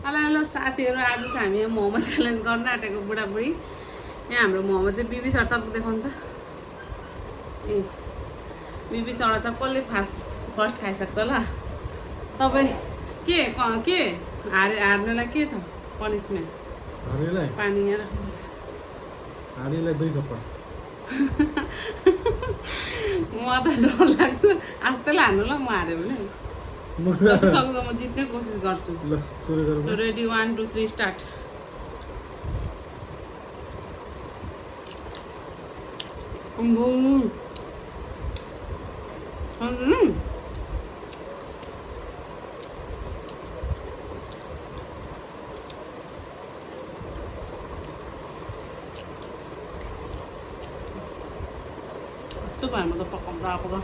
ल साथीहरू आज चाहिँ हामी यहाँ मोमो च्यालेन्ज गर्न आँटेको बुढाबुढी यहाँ हाम्रो मोमो चाहिँ बिबी सर तपाईँ देखाउनु त ए बिबी सर चाहिँ कसले फर्स्ट खाइसक्छ ल तपाईँ के हार्नेलाई के छ पनिसमेन्ट हारीलाई पानी यहाँ राख्नुपर्छ हारीलाई 2 थप्पड म त डर लाग्छ आस्तेले हान्नु ल म हार्यो भने सक्दो म जित्ने कोसिस गर्छु ल सुरु गरौँ रेडी 1 2 3 स्टार्ट त्यो भएमा त पकाउँदा आएको त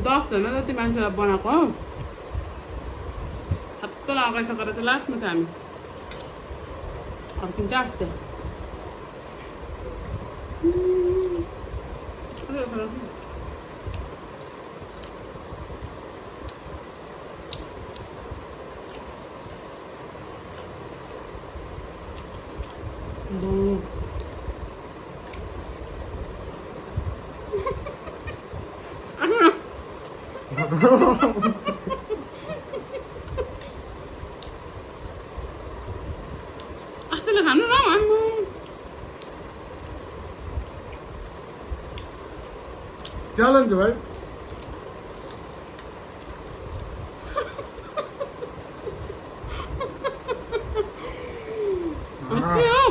10 जना जति मान्छेलाई बनाएको सबै लगाइसकेर चाहिँ लास्टमा चाहिँ हामी फर्किन्छ आस्ते आस्तेले खानु न च्यालेन्ज भाइ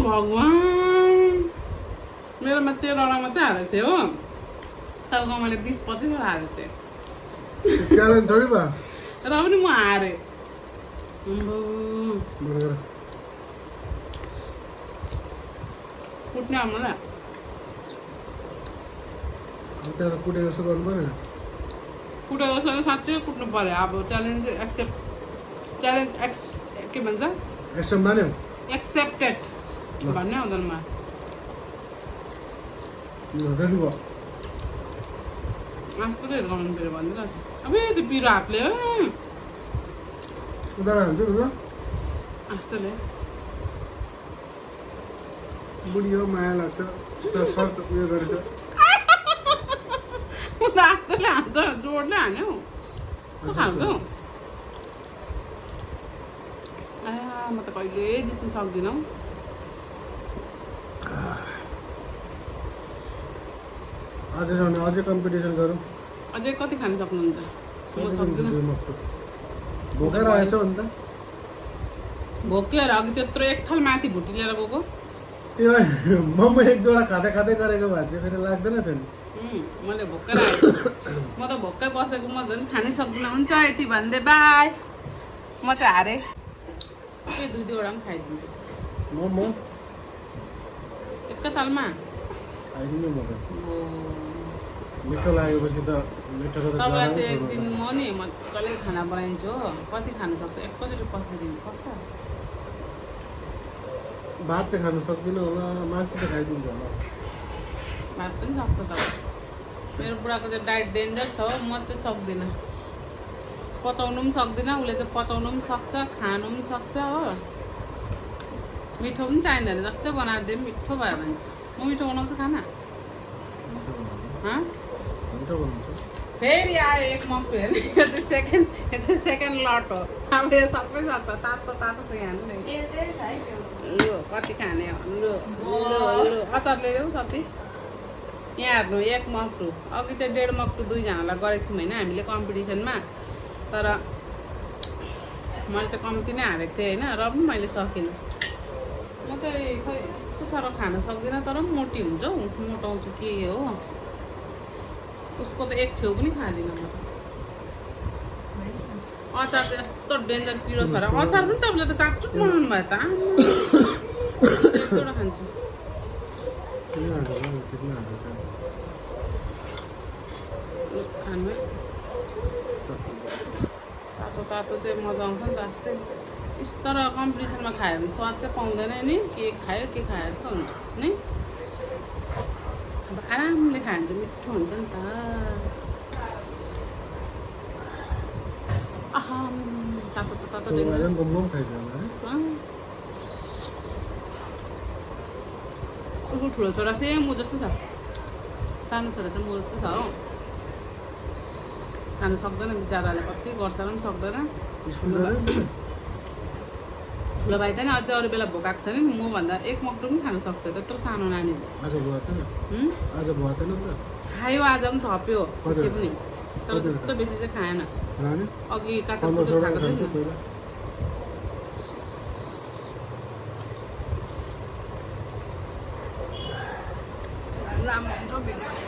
भगवान् मेरोमा 13 मात्रै हालेको थियो हो तपाईँको मैले 20-25 हालेको थिएँ च्यालेन्ज थोडी भयो र पनि म हारेँ कुट्ने हामीलाई त्यहाँ कुटेको जस्तो गर्नु पर्यो कुटेको जस्तो साँच्चै कुट्नु पर्यो अब च्यालेन्ज के भन्छ एक्सन मान्यो एक्सेप्टेड भन्ने हुँदैन म रेडी भयो आस्तेले गर्नु फेरि भनिदिरहेको छु अब त्यो पिरो हातले उता हाल्छु ल आस्तेले बुढी हो माया लाग्छ त्यो सर्ट उयो गरेछ आस्तेले हान्छ जोडले हान्यो कस्तो खालको म त कहिले जित्नु सक्दिनँ आजसम्म अझै कम्पिटिसन गरौँ अझै कति खान सक्नुहुन्छ म सक्दिनँ भोकेर आएछ अन्त भोकेर अघि त्यत्रो एक थाल माथि भुटी लिएर गएको त्यो मोमो 1-2 खाँदै खाँदै गरेको भए चाहिँ फेरि लाग्दैन थियो नि मैले भोकेर आएँ म त भोकै बसेको म झन् खानै सक्दिनँ हुन्छ यति भन्दै बाई म चाहिँ हारेँ के 2-2वटा पनि खाइदिन्छु मोमो एकैतालमा खाइदिनु म त मिठो लागेपछि त मिठोको त तपाईँलाई चाहिँ एक दिन म नि मजाले खाना बनाइदिन्छु हो कति खानु सक्छ एकैचोटि पस्किदिनु सक्छ भात चाहिँ खानु सक्दिनँ होला मासु त खाइदिन्छ होला भात पनि सक्छ तपाईँ मेरो बुढाको चाहिँ डाइट डेन्जर छ हो म चाहिँ सक्दिनँ पचाउनु पनि सक्दिनँ उसले चाहिँ पचाउनु पनि सक्छ खानु पनि सक्छ हो मिठो पनि चाहिँदैन जस्तै बनाएर दिए पनि मिठो भयो भने चाहिँ म मिठो बनाउँछु खाना मिठो बनाउँछ फेरि आयो एक मक्टु हेर्ने यो चाहिँ सेकेन्ड लट हो अब यो सबै सक्छ तातो तातो चाहिँ यहाँ लु कति खाने हो लु अचार ल्याइदेऊ साथी यहाँ हेर्नु एक मक्टु अघि चाहिँ 1.5 मक्टु 2जनालाई गरेको थियौँ होइन हामीले कम्पिटिसनमा तर मैले चाहिँ कम्ती नै हालेको थिएँ होइन र पनि मैले सकिनँ म चाहिँ खै यस्तो साह्रो खान सक्दिनँ तर पनि मोटी हुन्छ हौ मोटाउँछु के हो उसको त एक छेउ पनि खाँदिनँ म अचार चाहिँ यस्तो डेन्जर पिरो छ र अचार पनि तपाईँले त चाटचुट बनाउनु भयो त एकवटा खान्छु खानु तातो तातो चाहिँ मजा आउँछ नि त यस्तै तर कम्पिटिसनमा खायो भने स्वाद चाहिँ पाउँदैन नि के खायो जस्तो हुन्छ नि अब आरामले खायो भने चाहिँ मिठो हुन्छ नि त तातो तर अहिले गम खाइदियो होला है उसको ठुलो छोरा सेम म जस्तो छ सानो छोरा चाहिँ म जस्तो छ हो खानु सक्दैन बिचराले कति गर्छ र पनि सक्दैन ठुलो भाइ त नि अझै अरू बेला भोकाएको छ नि मभन्दा एक मक्टु पनि खानु सक्छ त्यत्रो सानो नानीले आज भयो त खायो आज पनि थप्यो पछि पनि तर त्यस्तो बेसी चाहिँ खाएन अघि काँचो कुचो खाएको थियो नि लामो हुन्छ भिडियो